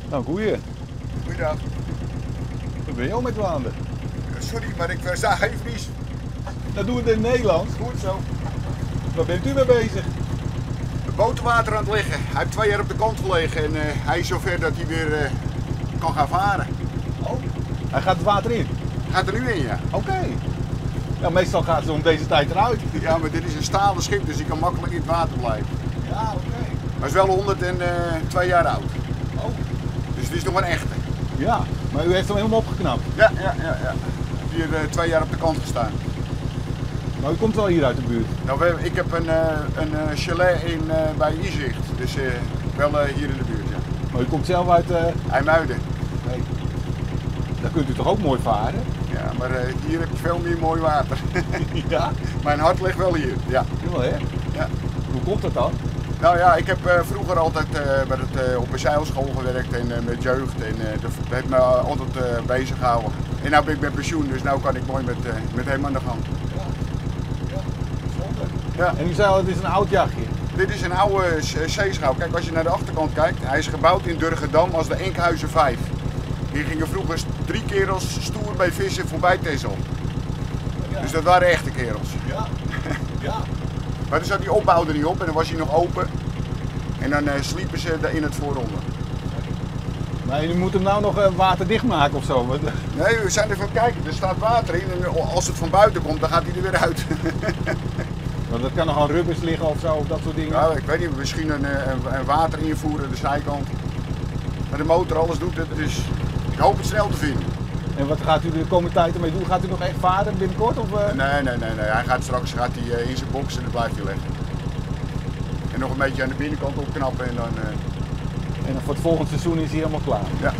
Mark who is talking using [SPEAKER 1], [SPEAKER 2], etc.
[SPEAKER 1] Nou, goeie.
[SPEAKER 2] Goeiedag.
[SPEAKER 1] Waar ben je al mee dwaande?
[SPEAKER 2] Sorry, maar ik versta geen Fries.
[SPEAKER 1] Dat doen we het in het Nederlands.
[SPEAKER 2] Goed zo.
[SPEAKER 1] Waar bent u mee bezig?
[SPEAKER 2] De boterwater aan het liggen. Hij heeft 2 jaar op de kant gelegen en hij is zover dat hij weer kan gaan varen.
[SPEAKER 1] Oh, hij gaat het water in?
[SPEAKER 2] Gaat er nu in, ja.
[SPEAKER 1] Oké. Ja, meestal gaat ze om deze tijd eruit.
[SPEAKER 2] Ja, maar dit is een stalen schip, dus die kan makkelijk in het water blijven.
[SPEAKER 1] Ja, oké.
[SPEAKER 2] Hij is wel 102 jaar oud.
[SPEAKER 1] Oh.
[SPEAKER 2] Dus het is nog een echte.
[SPEAKER 1] Ja, maar u heeft hem helemaal opgeknapt?
[SPEAKER 2] Ja, ja, ja, ja. Hier 2 jaar op de kant gestaan.
[SPEAKER 1] Maar u komt wel hier uit de buurt?
[SPEAKER 2] Nou, ik heb een chalet bij Izicht, dus wel hier in de buurt, ja.
[SPEAKER 1] Maar u komt zelf uit
[SPEAKER 2] IJmuiden.
[SPEAKER 1] Nee. Daar kunt u toch ook mooi varen?
[SPEAKER 2] Ja, maar hier heb je veel meer mooi water.
[SPEAKER 1] Ja?
[SPEAKER 2] Mijn hart ligt wel hier, ja.
[SPEAKER 1] Jawel, hè?
[SPEAKER 2] Ja.
[SPEAKER 1] Hoe komt dat dan?
[SPEAKER 2] Nou ja, ik heb vroeger altijd op een zeilschool gewerkt en met jeugd en dat heeft me altijd bezig gehouden. En nu ben ik met pensioen, dus nu kan ik mooi met hem aan de gang.
[SPEAKER 1] Ja, ja, bijzonder.
[SPEAKER 2] Ja.
[SPEAKER 1] En u zei al, het is een oud jachtje.
[SPEAKER 2] Dit is een oude zeeschouw. Kijk, als je naar de achterkant kijkt, hij is gebouwd in Durgerdam als de Enkhuizen 5. Hier gingen vroeger 3 kerels stoer bij vissen voorbij Texel.
[SPEAKER 1] Ja.
[SPEAKER 2] Dus dat waren echte kerels.
[SPEAKER 1] Ja. Ja.
[SPEAKER 2] Maar toen zat die opbouw er niet op en dan was hij nog open. En dan sliepen ze daar in het vooronder.
[SPEAKER 1] Maar jullie moeten hem nou nog waterdicht maken of zo? Want
[SPEAKER 2] Nee, we zijn even aan het kijken. Er staat water in en als het van buiten komt, dan gaat hij er weer uit.
[SPEAKER 1] Want dat kan nog aan rubbers liggen of zo, of dat soort dingen.
[SPEAKER 2] Ja, ik weet niet, misschien een water invoeren aan de zijkant. Maar de motor, alles doet het, dus ik hoop het snel te vinden.
[SPEAKER 1] En wat gaat u de komende tijd ermee doen? Gaat u nog echt varen binnenkort? Of?
[SPEAKER 2] Nee, nee, nee, nee. Hij gaat straks in zijn box en dan blijft hij liggen. En nog een beetje aan de binnenkant opknappen en dan
[SPEAKER 1] En dan voor het volgende seizoen is hij helemaal klaar?
[SPEAKER 2] Ja.